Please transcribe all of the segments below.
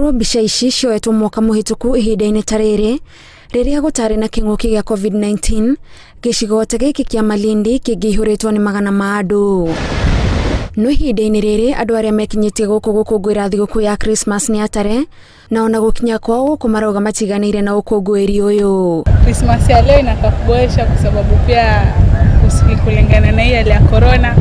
Korwo mbica ici cioetwo mwaka mũhĩtũku ihinda-inĩ ta rĩrĩ, rĩrĩa gũtarĩ na kĩng'ũki gĩa COVID-19, gĩcigo ta gĩkĩ kĩa Malindi kĩngĩihũrĩtwo nĩ magana ma andũ. No ihinda-inĩ rĩrĩ andũ arĩa mekinyĩtie gũkũ gũkũngũĩra thigũkũ ya Christmas nĩ atare, na ona gũkinya kwao gũkũ marauga matiganĩire na ũkũngũĩri ũyũ. Christmas ya leo inakaa kuboresha kwa sababu pia kulingana na hii hali ya corona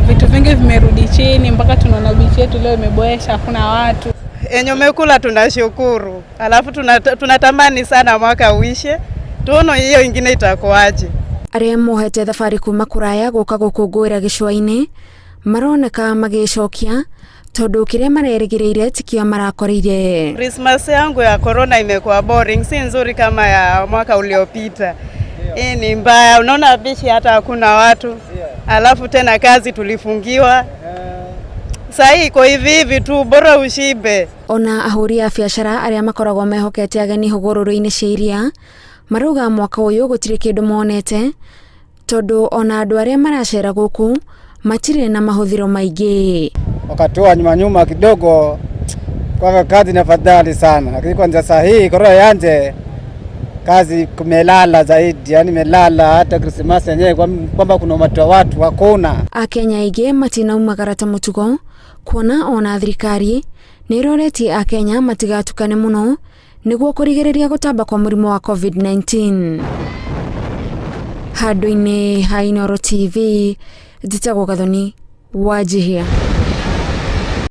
vitu vingi vimerudi chini, mpaka tunaona beach yetu leo imeboesha, hakuna watu. Enye umekula tunashukuru, alafu tunatamani sana mwaka uishe, tuone hiyo ingine itakuwaje. Arĩa mohete thabarĩ kuma kũraya gũka gũkũngũĩra gĩcũa-inĩ maroneka magĩcokia tondũ kĩrĩa marerĩgĩrĩire tikio marakoreire. Christmas yangu ya corona imekuwa boring, si nzuri kama ya mwaka uliopita. Hii ni mbaya, unaona beach hata hakuna watu, alafu tena kazi tulifungiwa. Saa hii iko hivi hivi tu, bora ushibe. Ona ahũri a biacara arĩa makoragwo mehokete ageni hũgũrũrũ-inĩ cia iria marauga mwaka ũyũ gũtirĩ kĩndũ monete tondũ ona andũ arĩa maracera gũkũ matirĩ na mahũthĩro maingĩ. Wakati wa nyuma nyuma kidogo kwa kazi ni afadhali sana, lakini kwanza saa hii korona yanje kazi kumelala zaidi, yani melala. Hata Krismasi yenyewe kwamba kuna umati wa watu hakuna. Akenya aingĩ matinaumagara ta mũtugo kuona ona thirikari nĩ ĩroretie Akenya matigatukane mũno nĩguo kũrigĩrĩria gũtamba kwa mũrimũ wa COVID-19. Handũ-inĩ ha Inooro TV, njĩtagwo Gathoni Wanjihia.